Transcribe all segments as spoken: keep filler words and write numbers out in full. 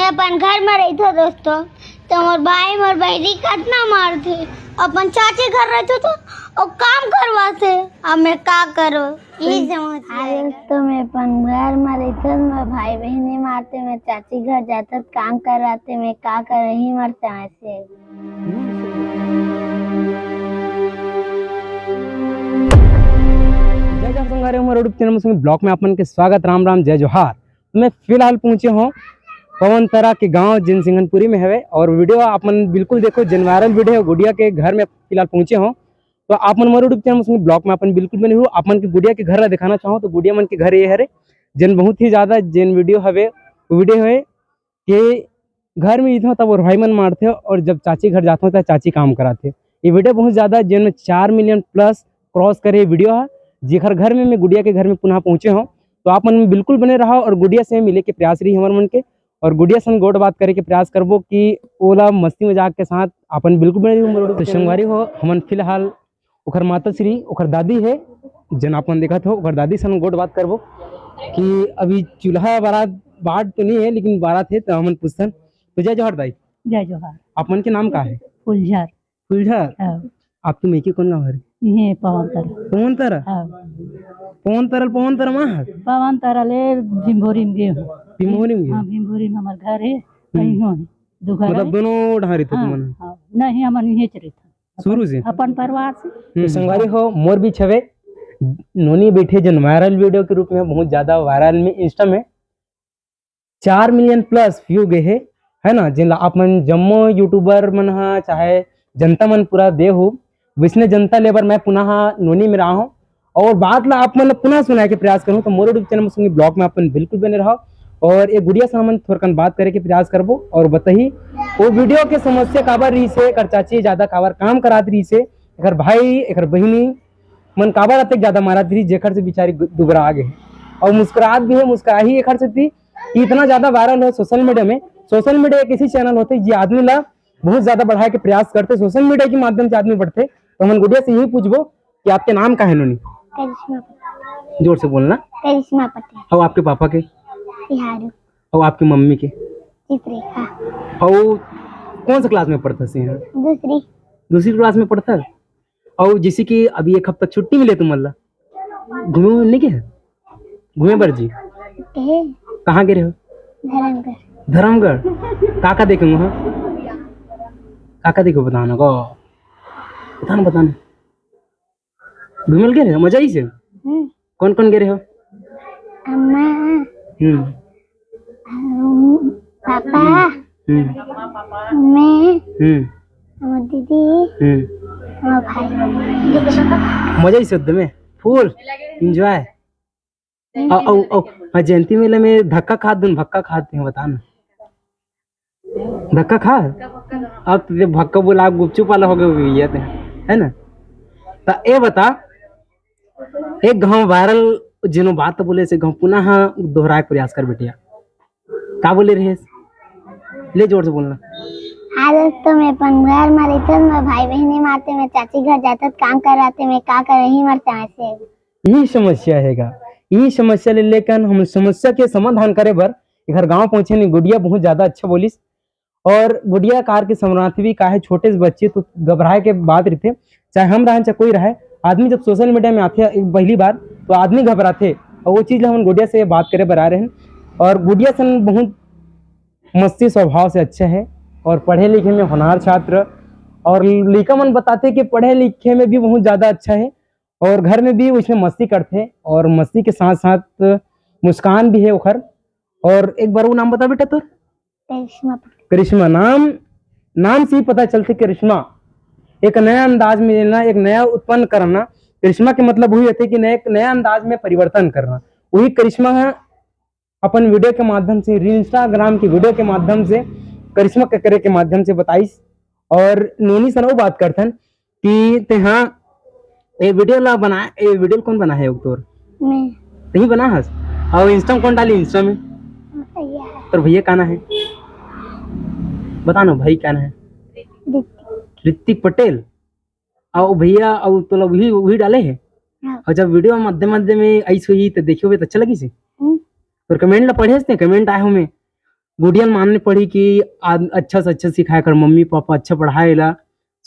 अपन घर में रहिथो दोस्तों, तो मोर भाई मोर बहिनी कतना मारथे। अपन चाची घर रहिथो तो ओ काम करवाथे। अब मैं का करो, यही समझ अरे, तो मैं अपन घर में रहिथो, मैं भाई बहिनी मारथे, मैं चाची घर जाथो, काम करवाथे, मैं का करो, यही मर समस्या है। जय जोहार संगवारी, हमर YouTube चैनल में सभी ब्लॉग में आप मन के स्वागत। राम राम, जय जोहार। मैं फिलहाल पहुंचे हूँ पवन तरा के गांव, जेन सिंगनपुरी में हवे, और वीडियो आप मन बिल्कुल देखो, जेन वायरल वीडियो है, गुड़िया के घर में फिलहाल पहुंचे हूँ। तो आप मन मोर YouTube चैनल में सभी ब्लॉग में अपन बिल्कुल बने हो। आप मन के गुड़िया के घर ला दिखाना चाहूँ तो गुड़िया मन के घर ये हरे, जेन बहुत ही ज्यादा जेन वीडियो हवे, वीडियो है कि घर में इतना तब और भाई मन मारथे और जब चाची घर जाथो त चाची काम कराथे। ये वीडियो बहुत ज्यादा, जेन में चार मिलियन प्लस क्रॉस करे वीडियो है, जेकर घर में मैं गुड़िया के घर में पुनः पहुंचे हूँ। तो आप मन बिल्कुल बने रहो और गुड़िया से मिले के प्रयास रही हमर मन के, और गुड़िया सन गोठ बात करे के प्रयास करबो कि ओला मस्ती मजाक के साथ अपन बिल्कुल बने रही। तो संगवारी हो, हमन फिलहाल ओकर माता श्री, ओकर दादी है, जेन आप मन देखत हो, ओकर दादी सन गोठ बात करबो कि अभी चूल्हा बारात, बाट तो नहीं है, लेकिन बारात है, तो हमन पूछथन। तो जय जोहार दाई। जय जोहार। आप मन के नाम का है? फुलझर। फुलझर? हाँ। आप तो मेके कौन गाँव हरे? ये पवन तरल। पवन तरल? हाँ। पवन तरल, पवन तरल माँ हर? पवन तरल, ए, भीमभोरी में गे हूँ। भीमभोरी में गे? हाँ, भीमभोरी में हमार घर है, हम्म। कहीं हो है। दो घर मतलब है। दोनों ढारी थे हाँ, तुमन? हाँ। नहीं, हमन इहें च रहिथन। शुरू से? अपन परिवार से। हम्म। तो संगवारी हो, मोर बीच हवे नोनी बैठे, जन वायरल वीडियो के रूप में, बहुत ज्यादा वायरल में, इंस्टा में चार मिलियन प्लस व्यू गए है, है ना, जेन ला आप मन जम्मो यूट्यूबर मन हा, चाहे जनता मन पूरा दे हो, वैसने जनता ले बर मैं पुनः नोनी में रहा हूँ। और बात ला आप मन ला पुनः सुनाए के प्रयास करूँ, तो मोर YouTube चैनल में सुनी ब्लॉग में अपन बिल्कुल बने रहो। और ये गुड़िया से हमन थोड़कन बात करे के प्रयास करबो और बताही वो वीडियो के समस्या काबर रही से, एकर चाची ज्यादा काबर काम करात रही से, एकर भाई, एकर बहिनी मन काबर अतेक ज्यादा मारत रही, जेकर से बेचारी गु-, दुबरा आ गए। और मुस्कुरात भी है, मुस्कुराही एकर से थी कि इतना ज्यादा वायरल हो सोशल मीडिया में। सोशल मीडिया एक ऐसी चैनल होते, जे आदमी ला बहुत ज्यादा बढ़ाए के प्रयास करते, सोशल मीडिया के माध्यम से आदमी बढ़ते। तो हमन गुड़िया से यही पूछबो कि आपके नाम का है नोनी? करिश्मा पटेल। जोर से बोलना। करिश्मा पटेल। और आपके पापा के? बिहारी। और आपकी मम्मी के? चित्रेखा। और कौन सा क्लास में पढ़ता से हैं? दूसरी। दूसरी क्लास में पढ़ता है? और जैसे कि अभी एक हफ्ता छुट्टी मिले तुम ला, घूमे उमे नहीं गए? घूमे बर जी? कहे? कहाँ गए रहे हो? धर्मगढ़। धर्मगढ़? का का देखे वहाँ? का का देखे बताना को? बताना, बताना। घूमे गए रहे हो? मजा आई से? हम्म। कौन कौन गए रहे हो? अम्मा। हम्म। अम्म, पापा। हम्म। मैं। हम्म। हमर दीदी। हम्म। हमर भाई। मजा आई से एकदम फुल एंजॉय। आ, आ, आ, आ, जयंती मेला में धक्का खात दुन, भक्का खात हैं, बता ना। धक्का खा? अब तो भक्का बोला, गुपचुप वाला हो गया भैया ते, है ना? तो ए बता, एक गाँव वायरल जेनो बात बोले से गाँव पुनः दोहराए के प्रयास कर बेटिया। का बोले रहे? ले जोर से बोलना। हाँ दोस्तों, मैं अपन घर में रहिथन, मैं भाई बहिनी मारते, मैं चाची घर जाथन, काम करवाथे, मैं का कर रही मरते ऐसे। यही समस्या हैगा। यही समस्या ले लेकर हम समस्या के समाधान करे बर एकर गांव पहुंचे नहीं। गुड़िया बहुत ज्यादा अच्छा बोलिस। और गुड़िया कार के समराथवी काहे छोटे से बच्चे तो घबराए के बात रहिथे, चाहे हम रहन चाहे कोई रहे। आदमी जब सोशल मीडिया में आथे एक पहली बार तो आदमी घबराथे। और वो चीज ला हमन गुड़िया से बात करे बर आ रहे हैं। और गुड़िया सन बहुत मस्ती स्वभाव से अच्छा है और पढ़े लिखे में होनहार छात्र। और लइका मन बताथे कि पढ़े लिखे में भी बहुत ज्यादा अच्छा है और घर में भी उसने मस्ती करथे और मस्ती के साथ साथ मुस्कान भी है ओखर। और एक बार वो नाम बता बेटा तोर। करिश्मा पटेल। करिश्मा नाम, नाम से ही पता चलथे करिश्मा। एक नया अंदाज में लेना, एक नया उत्पन्न करना। करिश्मा के मतलब वही होथे कि नया, एक नया अंदाज में परिवर्तन करना। वही करिश्मा है अपन वीडियो के माध्यम से, Instagram के वीडियो के माध्यम से, करिश्मा के करे के माध्यम से बताइस। और नोनी सन वो बात करथन कि ते हाँ, ये वीडियो ला बना, ये वीडियो कौन बना है तोर? मैं। तही बना हस? और Insta में कौन डाली Insta में? भैया। तोर भैया का ना है? बता ना भाई का ना है? ऋतिक। ऋतिक पटेल। और भैया और तोला वही, वही डाले है? हाँ। और जब वीडियो मध्य मध्य में ऐस हुई तो देखे हुए तो अच्छा लगी से? हम्म। तोर कमेंट ला पढ़े से, कमेंट आए हो में गुड़िया ल मानने पड़ी कि आद-, अच्छा से अच्छा सिखाए, एकर मम्मी पापा अच्छा पढ़ाए एला,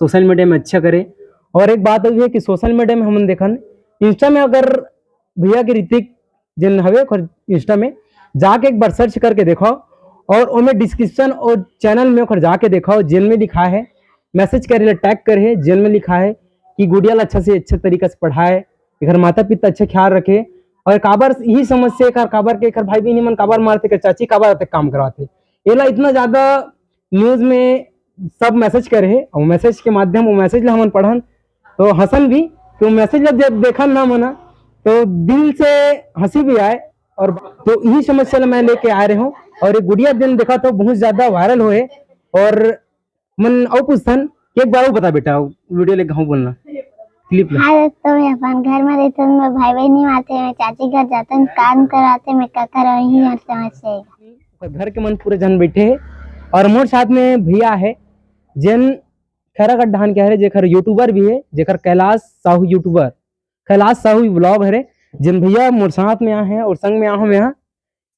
सोशल मीडिया में अच्छा करे। और एक बात अउ हे कि सोशल मीडिया में हमन देखन, Insta में अगर भैया के ऋतिक जेन हवे ओकर Insta में जाके एक बार सर्च करके देखो, और ओमे डिस्क्रिप्शन और चैनल में ओकर जाके देखो, जेन में लिखा है, मैसेज करे ला टैग करे हे, जेन में लिखा है कि गुड़िया ला अच्छा से अच्छा तरीका से पढ़ाए, एकर माता पिता अच्छा ख्याल रखे। और काबर यही समस्या, एकर काबर के एकर भाई बहिनी मन काबर मारथे, एकर चाची काबर अतेक काम करवाथे, एला इतना ज्यादा न्यूज में सब मैसेज करे हे, और मैसेज के माध्यम, वो मैसेज ला हमन पढ़न तो हंसन भी, तो मैसेज ला जब देखन ना मना, तो दिल से हंसी भी आए। और तो यही समस्या ला मैं लेके आ रहे हूँ। और ये गुड़िया जेन देखा तो बहुत ज्यादा वायरल होए। और मन अउ पूछथन कि एक बार अउ बता बेटा, वीडियो ले कहूँ बोलना, क्लिप ले। हाँ दोस्तों, मैं अपन घर में रहते हूँ, मैं भाई बहन नहीं आते, मैं चाची घर जाते हैं, काम कराते, मैं का करूँ, यही हर समस्या है। घर के मन पूरे जन बैठे हैं और मोर साथ में भैया है, जेन खैरागढ़ धान के हरे, जेकर यूट्यूबर भी है, जेकर कैलाश साहू यूट्यूबर, कैलाश साहू व्लॉग हरे, जेन भैया मोर साथ में आ हैं और संग में आ हूँ मैं,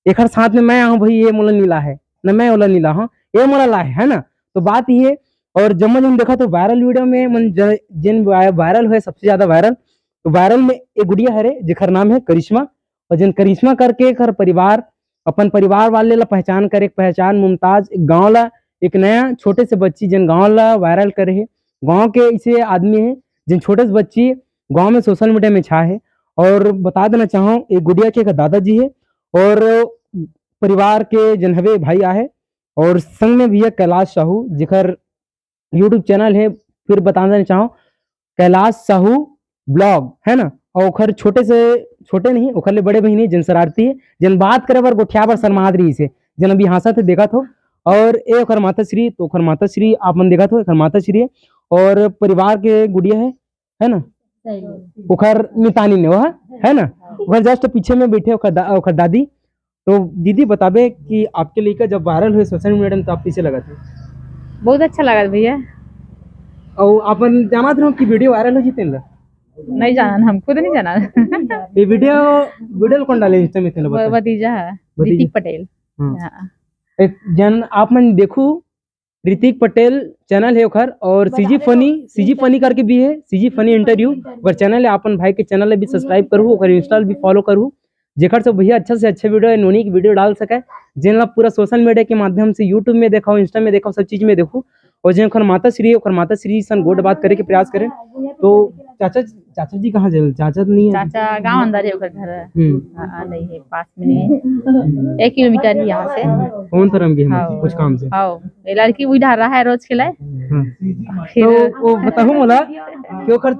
एकर साथ में मैं आहूँ भाई, ये मोला नी लाहे, न मैं ओला नी लाहूँ, ये मोला लाहे, है ना? तो बात ये है। और जम्मो जन देखा तो वायरल वीडियो में मन ज-, जेन वाय-, वायरल होए, सबसे ज्यादा वायरल, तो वायरल में एक गुड़िया हरे जेकर नाम है करिश्मा। और जेन करिश्मा करके एकर परिवार, अपन परिवार वाले ला पहचान करे, एक पहचान मुमताज, एक गाँव ला, एक नया छोटे से बच्ची जेन गाँव ला वायरल करे है, गाँव के ऐसे आदमी है जेन छोटे से बच्ची गाँव में सोशल मीडिया में छा है। और बता देना चाहूँ, एक गुड़िया के एक दादाजी है और परिवार के जन हवे भाई आहे, और संग में भी है कैलाश साहू, जेकर यूट्यूब चैनल है, फिर बता देना चाहूँ, कैलाश साहू ब्लॉग, है ना? और ओखर छोटे से, छोटे नहीं, ओखर ले बड़े बहिनी, जेन शरारती है, जेन बात करे बर, गोठिया बर शर्मात रही से, जेन अभी हंसत है, देखत हो। और ए ओखर माता श्री, तो ओखर माता श्री आप मन देखत हो, एखर माता श्री है और परिवार के गुड़िया है, है ना? ओखर मितानी ने वो है, है ना? ओखर जस्ट पीछे में बैठे ओखर दा-, ओखर दादी। तो दीदी बताबे कि आपके लइका जब वायरल हुए सोशल मीडिया में, तो आप कैसे लगा थे? बहुत अच्छा लगा भैया। और अपन जानत रहो कि वीडियो वायरल हो जी तेन ला? नहीं जाना, हम खुद नहीं जाना। ये वीडियो, वीडियो कौन डाले Insta में तेन ला ब-, बता? भतीजा है, भतीजा। ऋतिक पटेल। हाँ। हाँ। ए, जन आप मन देखू, ऋतिक पटेल चैनल है ओखर, और सीजी फनी, सीजी फनी करके भी है, सीजी फनी इंटरव्यू, ओकर चैनल है। अपन भाई के चैनल भी सब्सक्राइब करू, ओकर Insta भी फॉलो करू, जेकर से भैया अच्छा से अच्छा वीडियो, नोनी की वीडियो डाल सके, जेन ला पूरा सोशल मीडिया के माध्यम से, यूट्यूब में देखो, Insta में देखो, सब चीज में देखो। और जेन ओकर माता श्री, ओकर माता श्री सन गोठ बात करे के प्रयास करें। तो चाचा, चाचा जी कहाँ जाए? चाचा तो नहीं है। चाचा गांव अंदर है, ओकर घर है। हम्म। हाँ, नहीं है, पास में नहीं है, एक किलोमीटर ही यहाँ से। कौन धर्म के हैं? हाँ। कुछ काम से? हाँ, ये लड़की भी डर रहा है रोज के लिए। हाँ। फिर तो वो बताहू मोला कि ओकर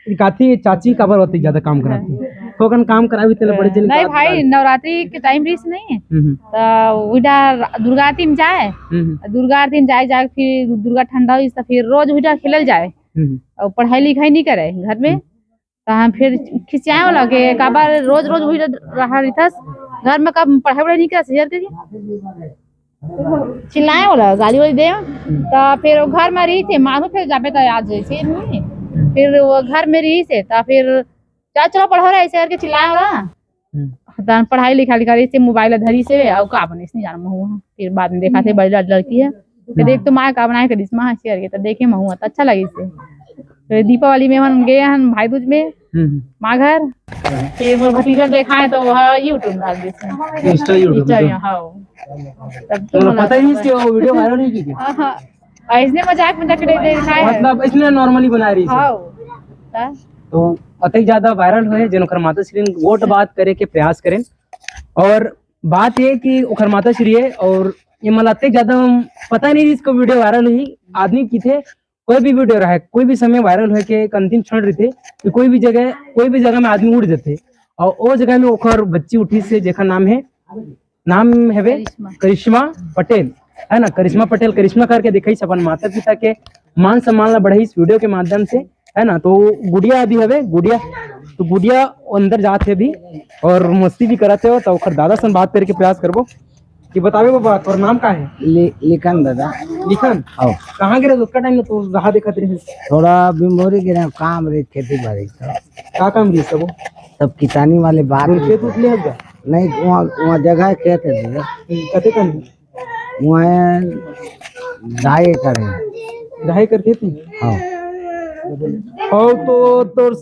काथी चाची काबर होती ज्यादा काम कराती? हाँ। तो ओकन काम करावी तेला बड़े जन नहीं का भाई, नवरात्रि के टाइम रहीस नहीं, हम्म, हम्म। तो उधर दुर्गा आरती में जाए, हम्म, हम्म। दुर्गा आरती में जाए, जाए फिर दुर्गा ठंडा हुई तो फिर रोज उधर खेलल जाए। हम्म। और पढ़ाई लिखाई नहीं करे घर में। हम्म। तो हम फिर खिसियाए वाला के काबर रोज रोज उधर रहा रहिथस, घर में कब पढ़ाई वढ़ाई नहीं करे, यार के चिल्लाए वाला, गाली वाली दे। तो फिर वो घर में रही थे, मानू फिर जाबे तो आज जैसे नहीं। फिर वो घर में रही थे, तो फिर जा चलो पढ़ो रे, ऐसे करके चिल्लाए वाला। हम्म। तहन पढ़ाई लिखा लिखा रही से, मोबाइल धरी से, अउ का बने से नहीं जाना महू। फिर बाद में देखा थे बड़ी लड़-, लड़की है। तो देख तो माँ का बनाए करिस, माँ हंसी करके, तो देखे महू, तो अच्छा लगी से। तो दीपावली में हम गए हैं भाई दूज में, हम्म। माँ घर। फिर मोर भतीजा देखा है, तो वह YouTube डाल दी इसने। Insta, YouTube, Insta में, हाँ। तब तो मतलब, पता ही नहीं इसके वो वीडियो वायरल नहीं की थी। हाँ, हाँ। और इसने मजाक मजाक के लिए देखा है। मतलब, इसने normally बना रही है। हाँ। हाँ। तो अतई ज्यादा वायरल हुए, जेन ओकर माता श्री गोठ बात करे के प्रयास करें। और बात ये कि ओकर माता श्री है, और ये मला अतई ज्यादा पता नहीं इसको वीडियो वायरल हुई, आदमी की थे, कोई भी वीडियो रहे, कोई भी समय वायरल होए के एक अंतिम क्षण रहते कि कोई भी जगह, कोई भी जगह में आदमी उठ जाते। और वो जगह में ओकर बच्ची उठी से, जेकर नाम है, नाम हवे करिश्मा। करिश्मा पटेल, है ना? करिश्मा पटेल, करिश्मा करके दिखाई अपन माता पिता के मान सम्मान ला बढ़ाई इस वीडियो के माध्यम से, है ना? तो गुड़िया अभी हवे, गुड़िया, तो गुड़िया अंदर जात है अभी और मस्ती भी करत है, तो ओकर दादा सन बात करे के प्रयास करबो। कि बतावे बाबा, तोर नाम का है? लि-, लिखन दादा। लिखन? हाँ। कहाँ गिरे उसका टाइम में तो रहा देखत रहे? थोड़ा बिम्बोरी गिरे, काम रे, खेती बाड़ी का। का काम रे सब? सब किसानी वाले बात। खेत उत ले हस का? नहीं, वहाँ, वहाँ जगह है, खेत है दादा। कते कन? वहाँ ढाई एकड़ है। ढाई एकड़ खेती? हाँ। और तो तोर,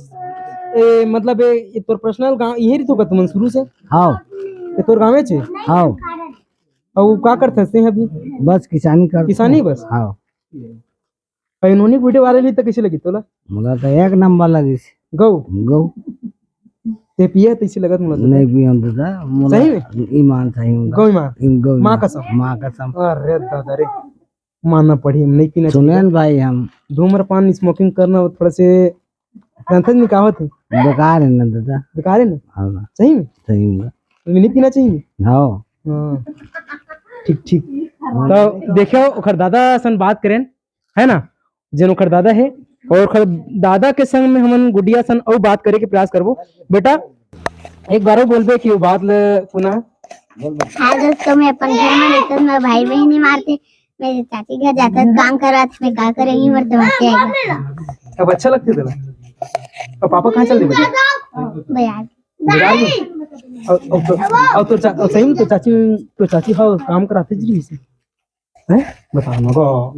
ए, मतलब, ए, ये तोर पर्सनल गाँव इहे रहिथो का तुमन शुरू से? हाँ। ये तोर गाँवे चे? हाँ। और का करथस ते अभी? बस किसानी कर। किसानी बस? हाँ। अउ नोनी वीडियो वायरल हुई त कइसे लगी तोला? मोला तो एक नंबर लगिस। गौ? गौ। ते पिए तइसे लगत मोला तो। नहीं पिए हम दादा, मोला सही में? ईमान सही में। गौ ईमान? ईम-, गौ माँ ईमान। कसम? माँ कसम। अरे दादा रे, मानना पड़ी, हम नहीं पीना सुने चाहिए। न भाई, हम धूम्रपान, स्मोकिंग करना वो थोड़ा से जानते नहीं का होते? बेकार है ना दादा। बेकार है ना? हाँ ना। सही में? सही में। तो नहीं पीना चाहिए? हाँ। हाँ। ठीक, ठीक। तो देखियो, ओकर दादा सन बात करें, है ना, जेन ओकर दादा हे, और ओकर दादा के संग में हमन गुडिया सन अउ बात करे के प्रयास करबो। बेटा, एक बार अउ बोलबे कि वो बात ले सुना। हाँ दोस्तों, मैं अपन घर में रहता हूँ, मैं भाई बहन ही मारते, मेरे चाची घर जाता है, काम करवाते, मैं का करेंगी, मरते मरते आएगा। अब अच्छा लगते तेला? अब पापा कहाँ चल दे बेटा? बयार। बयार में? और, और तो, और तो चा-, और सही में तो चाची, तो चाची हाँ काम कराते जी रही से। हैं? बता ना गो।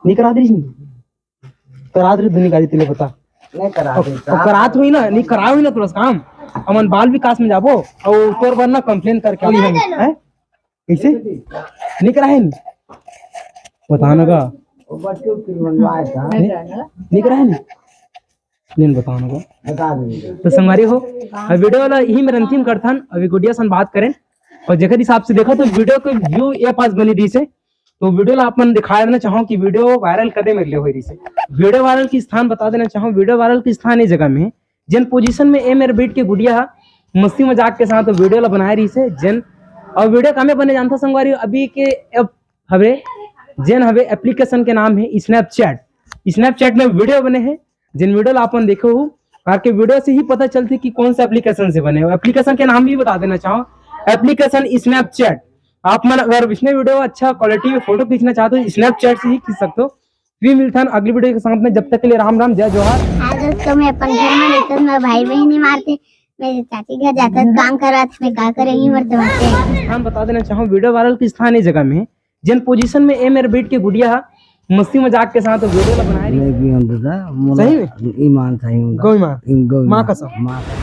नहीं करा दे रही। करा दे रही दुनिया गाड़ी तेले बता। नहीं करा अब, दे, अब करात हुई ना, नहीं करा हुई ना तुरस काम। हमन बाल विकास में जाबो, और तोर बर ना कंप्लेन करके आली हम, हैं? कैसे? नहीं करा है नहीं? बता ना गा। वो बच्चों की मनवाए था। नहीं? नहीं करा है नहीं? नहीं बता ना गा। बता दीजिए। तो संगवारी हो, अब वीडियो वाला यही मेर अंतिम करथन, अभी गुडिया सन बात करें। और जेकर हिसाब से देखो तो वीडियो के व्यू ए पास बनी रही से, तो वीडियो ला अपन दिखा देना चाहूँ कि वीडियो वायरल कदे मेर ले होई रहिसे। वीडियो वायरल के स्थान बता देना चाहूँ, वीडियो वायरल के स्थान ए जगह में हे, जेन पोजीशन में ए मेर बैठ के गुडिया हा मस्ती मजाक के साथ वीडियो ला बनाए रहिसे, जेन और वीडियो कामे बने जानता संगवारी, अभी के एप हवे, जेन हवे एप्लीकेशन के नाम हे स्नैपचैट। स्नैपचैट में वीडियो बने हे, जेन वीडियो ला अपन देखे हो, करके वीडियो से ही पता चलती कि कौन सा एप्लीकेशन से बने हो। एप्लीकेशन के नाम भी बता देना चाहूँ, एप्लीकेशन स्नैपचैट। आप मन अगर इसने वीडियो अच्छा क्वालिटी में फोटो खींचना चाहते हो, स्नैपचैट से ही खींच सकते हो। फिर मिलता है अगली वीडियो के साथ में, जब तक के लिए राम राम, जय जोहार। हाँ दोस्तों, मैं अपन घर में रहता हूँ, मैं भाई बहन ही मारते, मेरे चाची घर जाता है, काम करवाते, मैं का करेंगी, मरते मरते। स्थान बता देना चाहूँ, वीडियो वायरल के स्थान इस जगह में हे, जेन पोजीशन में ए मेर बैठ के गुडिया हा मस्ती मजाक के साथ वीडियो ला बनाए रही। नहीं भी हम दादा, मोला सही में? ईमान सही में। गौ ईमान? ईम-, गौ माँ ईमान। कसम? माँ कसम।